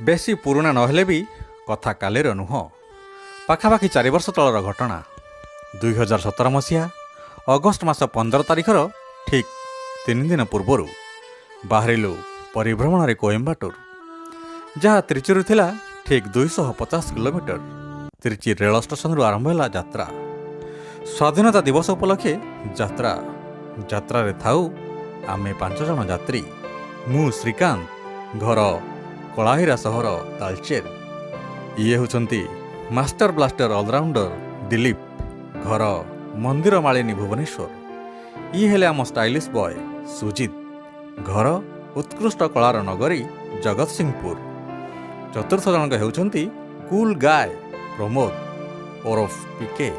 ବେଶୀ ପୁରୁଣା ନହେଲେ ବି କଥା କାଲିର ନୁହଁ, ପାଖାପାଖି 4 ବର୍ଷ ତଳର ଘଟଣା। 2017 ମସିହା ଅଗଷ୍ଟ ମାସ 15 ତାରିଖର ଠିକ୍ 3 ଦିନ ପୂର୍ବରୁ ବାହାରିଲୁ ପରିଭ୍ରମଣରେ କୋଏମ୍ବାଟୁର, ଯାହା ତ୍ରିଚିରୁ ଥିଲା ଠିକ୍ 250 କିଲୋମିଟର। ତ୍ରିଚି ରେଳ ଷ୍ଟେସନରୁ ଆରମ୍ଭ ହେଲା ଯାତ୍ରା। ସ୍ୱାଧୀନତା ଦିବସ ଉପଲକ୍ଷେ ଯାତ୍ରା। ଯାତ୍ରାରେ ଥାଉ ଆମେ ପାଞ୍ଚ ଜଣ ଯାତ୍ରୀ। ମୁଁ ଶ୍ରୀକାନ୍ତ, ଘର କଳାହୀରା ସହର ତାଲଚେର। ଇଏ ହେଉଛନ୍ତି ମାଷ୍ଟର ବ୍ଲାଷ୍ଟର ଅଲରାଉଣ୍ଡର ଦିଲୀପ, ଘର ମନ୍ଦିର ମାଳିନୀ ଭୁବନେଶ୍ୱର। ଇଏ ହେଲେ ଆମ ଷ୍ଟାଇଲିଶ ବୟ ସୁଜିତ, ଘର ଉତ୍କୃଷ୍ଟ କଳାର ନଗରୀ ଜଗତସିଂହପୁର। ଚତୁର୍ଥ ଜଣକ ହେଉଛନ୍ତି କୁଲ୍ ଗାଏ ପ୍ରମୋଦ ଓରଫ ପିକେ,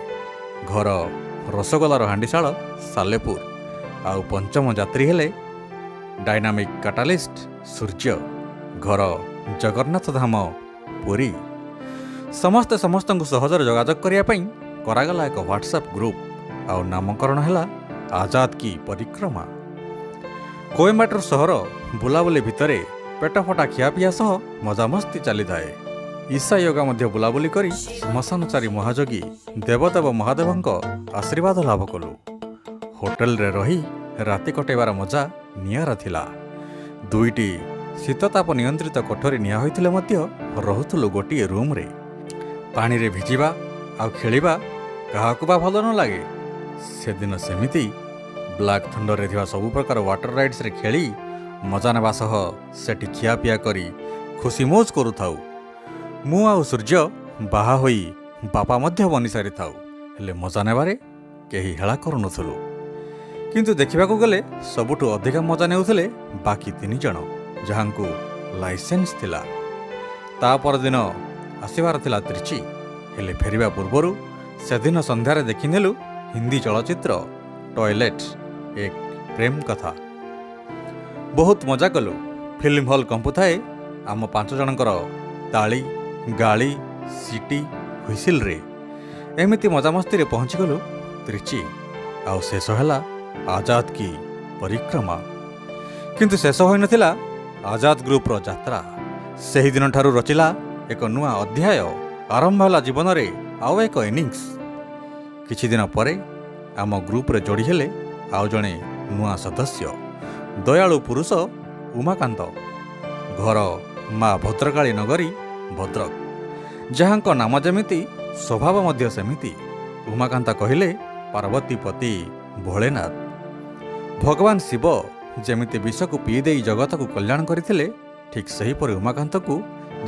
ଘର ରସଗୋଲାର ହାଣ୍ଡିଶାଳ ସାଲେପୁର। ଆଉ ପଞ୍ଚମ ଯାତ୍ରୀ ହେଲେ ଡାଇନାମିକ୍ କାଟାଲିଷ୍ଟ ସୂର୍ଯ୍ୟ, ଘର ଜଗନ୍ନାଥ ଧାମ ପୁରୀ। ସମସ୍ତେ ସମସ୍ତଙ୍କୁ ସହଜରେ ଯୋଗାଯୋଗ କରିବା ପାଇଁ କରାଗଲା ଏକ ହ୍ୱାଟ୍ସଆପ୍ ଗ୍ରୁପ୍ ଆଉ ନାମକରଣ ହେଲା ଆଜାଦ କି ପରିକ୍ରମା। କୋଏମ୍ବାଟୁର ସହର ବୁଲାବୁଲି ଭିତରେ ପେଟଫଟା ଖିଆପିଆ ସହ ମଜାମସ୍ତି ଚାଲିଥାଏ। ଈଶା ୟୋଗା ମଧ୍ୟ ବୁଲାବୁଲି କରି ଶ୍ମଶାନଚାରୀ ମହାଯୋଗୀ ଦେବଦେବ ମହାଦେବଙ୍କ ଆଶୀର୍ବାଦ ଲାଭ କଲୁ। ହୋଟେଲରେ ରହି ରାତି କଟାଇବାର ମଜା ନିଆରା ଥିଲା। ଦୁଇଟି ଶୀତତାପ ନିୟନ୍ତ୍ରିତ କୋଠରୀ ନିଆ ହୋଇଥିଲେ ମଧ୍ୟ ରହୁଥିଲୁ ଗୋଟିଏ ରୁମ୍ରେ। ପାଣିରେ ଭିଜିବା ଆଉ ଖେଳିବା କାହାକୁ ବା ଭଲ ନ ଲାଗେ? ସେଦିନ ସେମିତି ବ୍ଲାକ୍ ଥଣ୍ଡରରେ ଥିବା ସବୁ ପ୍ରକାର ୱାଟର ରାଇଡ୍ସରେ ଖେଳି ମଜା ନେବା ସହ ସେଠି ଖିଆପିଆ କରି ଖୁସି ମୌଜ କରୁଥାଉ। ମୁଁ ଆଉ ସୂର୍ଯ୍ୟ ବାହା ହୋଇ ବାପା ମଧ୍ୟ ବନି ସାରିଥାଉ, ହେଲେ ମଜା ନେବାରେ କେହି ହେଳା କରୁନଥିଲୁ। କିନ୍ତୁ ଦେଖିବାକୁ ଗଲେ ସବୁଠୁ ଅଧିକା ମଜା ନେଉଥିଲେ ବାକି ତିନି ଜଣ, ଯାହାଙ୍କୁ ଲାଇସେନ୍ସ ଥିଲା। ତା ପରଦିନ ଆସିବାର ଥିଲା ତ୍ରିଚି। ହେଲେ ଫେରିବା ପୂର୍ବରୁ ସେଦିନ ସନ୍ଧ୍ୟାରେ ଦେଖିନେଲୁ ହିନ୍ଦୀ ଚଳଚ୍ଚିତ୍ର ଟଏଲେଟ୍ ଏକ ପ୍ରେମ କଥା। ବହୁତ ମଜା କଲୁ। ଫିଲ୍ମ ହଲ୍ କମ୍ପୁଥାଏ ଆମ ପାଞ୍ଚ ଜଣଙ୍କର ତାଳି, ଗାଳି, ସିଟି, ହ୍ୱିସିଲରେ। ଏମିତି ମଜାମସ୍ତିରେ ପହଞ୍ଚିଗଲୁ ତ୍ରିଚି ଆଉ ଶେଷ ହେଲା ଆଜାଦ କି ପରିକ୍ରମା। କିନ୍ତୁ ଶେଷ ହୋଇନଥିଲା ଆଜାଦ ଗ୍ରୁପର ଯାତ୍ରା। ସେହିଦିନଠାରୁ ରଚିଲା ଏକ ନୂଆ ଅଧ୍ୟାୟ। ଆରମ୍ଭ ହେଲା ଜୀବନରେ ଆଉ ଏକ ଇନିଂସ। କିଛି ଦିନ ପରେ ଆମ ଗ୍ରୁପରେ ଯୋଡ଼ି ହେଲେ ଆଉ ଜଣେ ନୂଆ ସଦସ୍ୟ, ଦୟାଳୁ ପୁରୁଷ ଉମାକାନ୍ତ, ଘର ମା ଭଦ୍ରକାଳୀ ନଗରୀ ଭଦ୍ରକ। ଯାହାଙ୍କ ନାମ ଯେମିତି, ସ୍ୱଭାବ ମଧ୍ୟ ସେମିତି। ଉମାକାନ୍ତ କହିଲେ ପାର୍ବତୀପତି ଭୋଳେନାଥ। ଭଗବାନ ଶିବ ଯେମିତି ବିଷକୁ ପିଇଦେଇ ଜଗତକୁ କଲ୍ୟାଣ କରିଥିଲେ, ଠିକ୍ ସେହିପରି ଉମାକାନ୍ତକୁ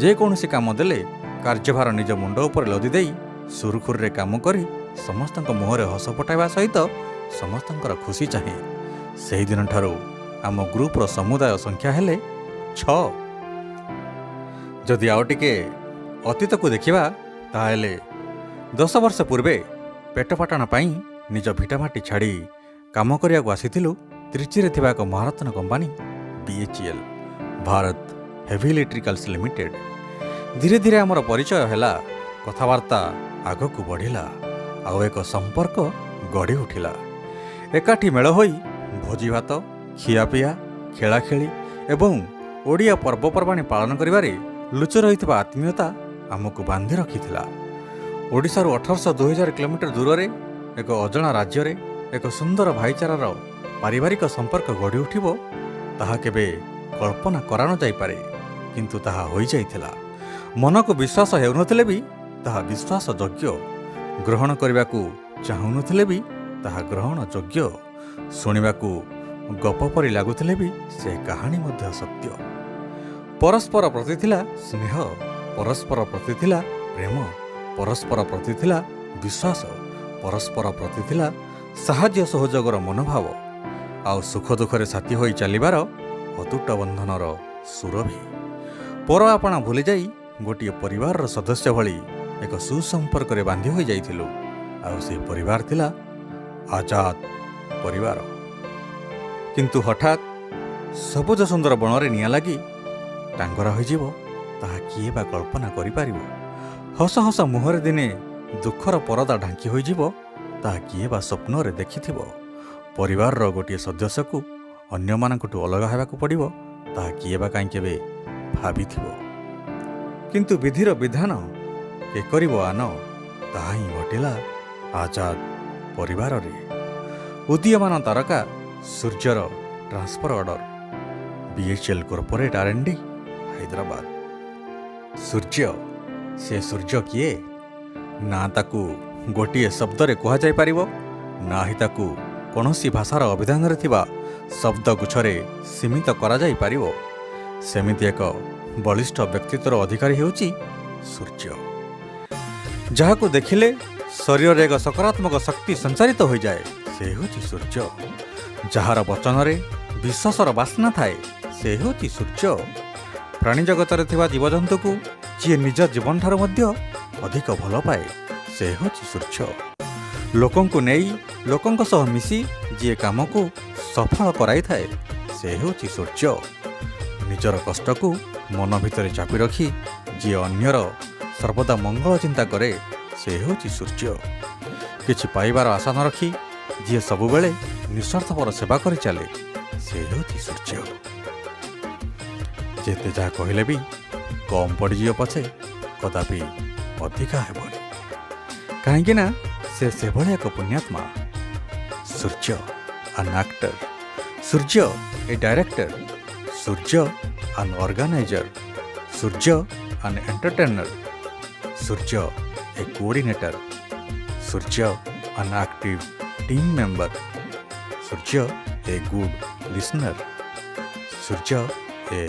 ଯେକୌଣସି କାମ ଦେଲେ କାର୍ଯ୍ୟଭାର ନିଜ ମୁଣ୍ଡ ଉପରେ ଲଦି ଦେଇ ସୁରୁଖୁରୁରେ କାମ କରି ସମସ୍ତଙ୍କ ମୁହଁରେ ହସ ଫୁଟାଇବା ସହିତ ସମସ୍ତଙ୍କର ଖୁସି ଚାହେଁ। ସେହିଦିନଠାରୁ ଆମ ଗ୍ରୁପର ସମୁଦାୟ ସଂଖ୍ୟା ହେଲେ ଛଅ। ଯଦି ଆଉ ଟିକେ ଅତୀତକୁ ଦେଖିବା, ତାହେଲେ 10 ବର୍ଷ ପୂର୍ବେ ପେଟପାଟଣା ପାଇଁ ନିଜ ଭିଟାମାଟି ଛାଡ଼ି କାମ କରିବାକୁ ଆସିଥିଲୁ ତ୍ରିଚିରେ ଥିବା ଏକ Maharatna company BHEL, Bharat heavy electricals limited. ଧୀରେ ଧୀରେ ଆମର ପରିଚୟ ହେଲା, କଥାବାର୍ତ୍ତା ଆଗକୁ ବଢ଼ିଲା ଆଉ ଏକ ସମ୍ପର୍କ ଗଢ଼ି ଉଠିଲା। ଏକାଠି ମେଳ ହୋଇ ଭୋଜିଭାତ, ଖିଆପିଆ, ଖେଳାଖେଳି ଏବଂ ଓଡ଼ିଆ ପର୍ବପର୍ବାଣି ପାଳନ କରିବାରେ ଲୁଚି ରହିଥିବା ଆତ୍ମୀୟତା ଆମକୁ ବାନ୍ଧି ରଖିଥିଲା। ଓଡ଼ିଶାରୁ 1800 2000 କିଲୋମିଟର ଦୂରରେ ଏକ ଅଜଣା ରାଜ୍ୟରେ ଏକ ସୁନ୍ଦର ଭାଇଚାରାର ପାରିବାରିକ ସମ୍ପର୍କ ଗଢ଼ି ଉଠିବ, ତାହା କେବେ କଳ୍ପନା କରାନଯାଇପାରେ। କିନ୍ତୁ ତାହା ହୋଇଯାଇଥିଲା। ମନକୁ ବିଶ୍ୱାସ ହେଉନଥିଲେ ବି ତାହା ବିଶ୍ୱାସଯୋଗ୍ୟ। ଗ୍ରହଣ କରିବାକୁ ଚାହୁଁନଥିଲେ ବି ତାହା ଗ୍ରହଣଯୋଗ୍ୟ। ଶୁଣିବାକୁ ଗପ ପରି ଲାଗୁଥିଲେ ବି ସେ କାହାଣୀ ମଧ୍ୟ ସତ୍ୟ। ପରସ୍ପର ପ୍ରତି ଥିଲା ସ୍ନେହ, ପରସ୍ପର ପ୍ରତି ଥିଲା ପ୍ରେମ, ପରସ୍ପର ପ୍ରତି ଥିଲା ବିଶ୍ୱାସ, ପରସ୍ପର ପ୍ରତି ଥିଲା ସାହାଯ୍ୟ ସହଯୋଗର ମନୋଭାବ ଆଉ ସୁଖ ଦୁଃଖରେ ସାଥୀ ହୋଇ ଚାଲିବାର ଅତୁଟ ବନ୍ଧନର ସୁରଭି। ପର ଆପଣା ଭୁଲିଯାଇ ଗୋଟିଏ ପରିବାରର ସଦସ୍ୟ ଭଳି ଏକ ସୁସମ୍ପର୍କରେ ବାନ୍ଧି ହୋଇଯାଇଥିଲୁ। ଆଉ ସେ ପରିବାର ଥିଲା ଆଜାଦ ପରିବାର। କିନ୍ତୁ ହଠାତ୍ ସବୁଜ ସୁନ୍ଦର ବଣରେ ନିଆଁ ଲାଗି ଟାଙ୍ଗରା ହୋଇଯିବ, ତାହା କିଏ ବା କଳ୍ପନା କରିପାରିବ? ହସ ହସ ମୁହଁରେ ଦିନେ ଦୁଃଖର ପରଦା ଢାଙ୍କି ହୋଇଯିବ, ତାହା କିଏ ବା ସ୍ୱପ୍ନରେ ଦେଖିଥିବ? ପରିବାରର ଗୋଟିଏ ସଦସ୍ୟକୁ ଅନ୍ୟମାନଙ୍କଠୁ ଅଲଗା ହେବାକୁ ପଡ଼ିବ, ତାହା କିଏ ବା କାହିଁ କେବେ ଭାବିଥିବ? କିନ୍ତୁ ବିଧିର ବିଧାନ କେ କରିବ ଆନ, ତାହା ହିଁ ଘଟିଲା ଆଜାଦ ପରିବାରରେ। ଉଦୀୟମାନ ତାରକା ସୂର୍ଯ୍ୟର transfer order, BHEL corporate R&D, Hyderabad. Surya, ସେ ସୂର୍ଯ୍ୟ କିଏ? ନା ତାକୁ ଗୋଟିଏ ଶବ୍ଦରେ କୁହାଯାଇପାରିବ, ନା ହିଁ ତାକୁ କୌଣସି ଭାଷାର ଅଭିଧାନରେ ଥିବା ଶବ୍ଦଗୁଚ୍ଛରେ ସୀମିତ କରାଯାଇପାରିବ। ସେମିତି ଏକ ବଳିଷ୍ଠ ବ୍ୟକ୍ତିତ୍ୱର ଅଧିକାରୀ ହେଉଛି ସୂର୍ଯ୍ୟ, ଯାହାକୁ ଦେଖିଲେ ଶରୀରରେ ଏକ ସକାରାତ୍ମକ ଶକ୍ତି ସଞ୍ଚାରିତ ହୋଇଯାଏ, ସେ ହେଉଛି ସୂର୍ଯ୍ୟ। ଯାହାର ବଚନରେ ବିଶ୍ୱାସର ବାସ୍ନା ଥାଏ, ସେ ହେଉଛି ସୂର୍ଯ୍ୟ। ପ୍ରାଣୀ ଜଗତରେ ଥିବା ଜୀବଜନ୍ତୁକୁ ଯିଏ ନିଜ ଜୀବନଠାରୁ ମଧ୍ୟ ଅଧିକ ଭଲ ପାଏ, ସେ ହେଉଛି ସୂର୍ଯ୍ୟ। ଲୋକଙ୍କୁ ନେଇ ଲୋକଙ୍କ ସହ ମିଶି ଯିଏ କାମକୁ ସଫଳ କରାଇଥାଏ, ସେ ହେଉଛି ସୂର୍ଯ୍ୟ। ନିଜର କଷ୍ଟକୁ ମନ ଭିତରେ ଚାପି ରଖି ଯିଏ ଅନ୍ୟର ସର୍ବଦା ମଙ୍ଗଳ ଚିନ୍ତା କରେ, ସେ ହେଉଛି ସୂର୍ଯ୍ୟ। କିଛି ପାଇବାର ଆଶା ନ ରଖି ଯିଏ ସବୁବେଳେ ନିଃସ୍ୱାର୍ଥପର ସେବା କରି ଚାଲେ, ସେ ହେଉଛି ସୂର୍ଯ୍ୟ। ଯେତେ ଯାହା କହିଲେ ବି କମ୍ ପଡ଼ିଯିବ ପଛେ, କଦାପି ଅଧିକା ହେବନି, କାହିଁକି ନା ସେ ସେଭଳି ଏକ ପୁଣ୍ୟାତ୍ମା। Surya an actor, Surya a director, Surya an organiser, Surya an entertainer, Surya a coordinator, Surya an active team member, Surya a good listener, Surya a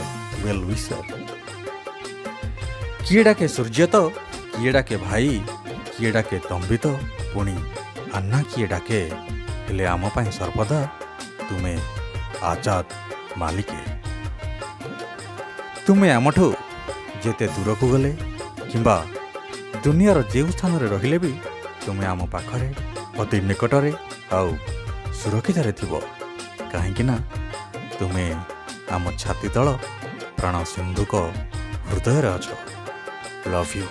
well wisher. କିଏ ଡାକେ ସୂର୍ଯ୍ୟ ତ କିଏ ଡାକେ ଭାଇ, କିଏ ଡାକେ ତମ୍ବି ତ ପୁଣି ଆନ୍ନା କିଏ ଡାକେ, ହେଲେ ଆମ ପାଇଁ ସର୍ବଦା ତୁମେ ଆଜାଦ ମାଲିକେ। ତୁମେ ଆମଠୁ ଯେତେ ଦୂରକୁ ଗଲେ କିମ୍ବା ଦୁନିଆର ଯେଉଁ ସ୍ଥାନରେ ରହିଲେ ବି ତୁମେ ଆମ ପାଖରେ ଅତି ନିକଟରେ ଆଉ ସୁରକ୍ଷିତରେ ଥିବ, କାହିଁକି ନା ତୁମେ ଆମ ଛାତି ତଳ ପ୍ରାଣ ସିନ୍ଧୁକ ହୃଦୟରେ ଅଛ। Love you,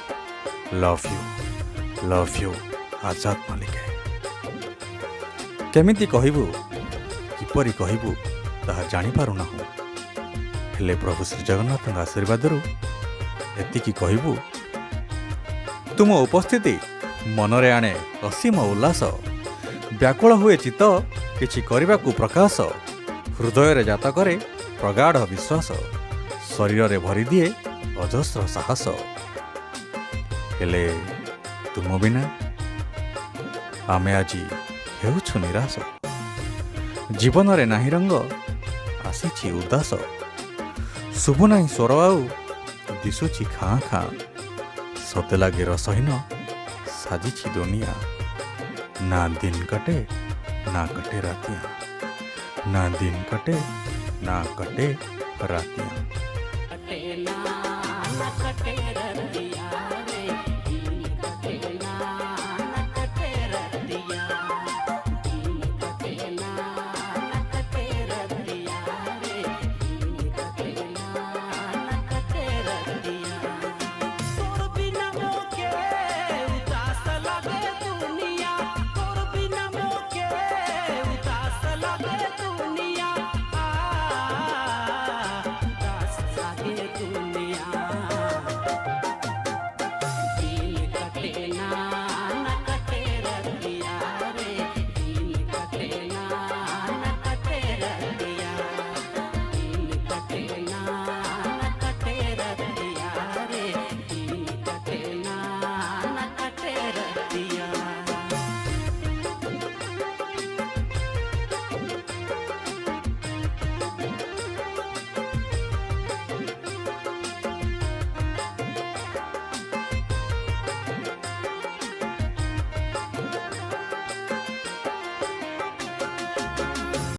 love you, love you Azad ମାଲିକେ। କେମିତି କହିବୁ, କିପରି କହିବୁ ତାହା ଜାଣିପାରୁନାହୁଁ, ହେଲେ ପ୍ରଭୁ ଶ୍ରୀଜଗନ୍ନାଥଙ୍କ ଆଶୀର୍ବାଦରୁ ଏତିକି କହିବୁ, ତୁମ ଉପସ୍ଥିତି ମନରେ ଆଣେ ଅସୀମ ଉଲ୍ଲାସ, ବ୍ୟାକୁଳ ହୁଏ ଚିତ୍ତ କିଛି କରିବାକୁ ପ୍ରକାଶ, ହୃଦୟରେ ଜାତ କରେ ପ୍ରଗାଢ଼ ବିଶ୍ୱାସ, ଶରୀରରେ ଭରିଦିଏ ଅଜସ୍ର ସାହସ। ହେଲେ ତୁମ ବିନା ଆମେ ଆଜି ହେଉଛୁ ନିରାଶ, ଜୀବନରେ ନାହିଁ ରଙ୍ଗ, ଆସିଛି ଉଦାସ, ଶୁଭୁ ନାହିଁ ସ୍ୱର ଆଉ ଦିଶୁଛି ଖାଁ ଖାଁ, ସତେ ଲାଗେ ରସହୀନ ସାଜିଛି ଦୁନିଆ, ନା ଦିନ କଟେ ନା କଟେ ରାତିଆ, ନା ଦିନ କଟେ ନା କଟେ ରାତିଆ। କଟେ ନା ନା କଟେ ରତିଆ।